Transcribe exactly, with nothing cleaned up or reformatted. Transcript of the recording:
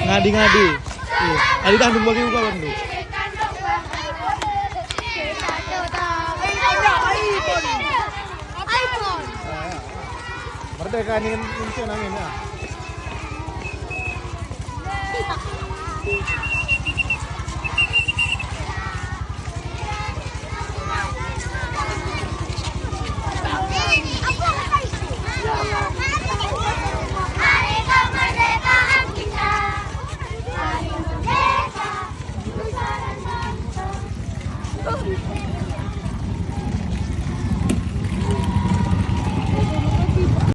Ngadi-ngadi. Iya. Adi dah nunggu lagi uga bandu. Merdeka ini kan muncul angin ya.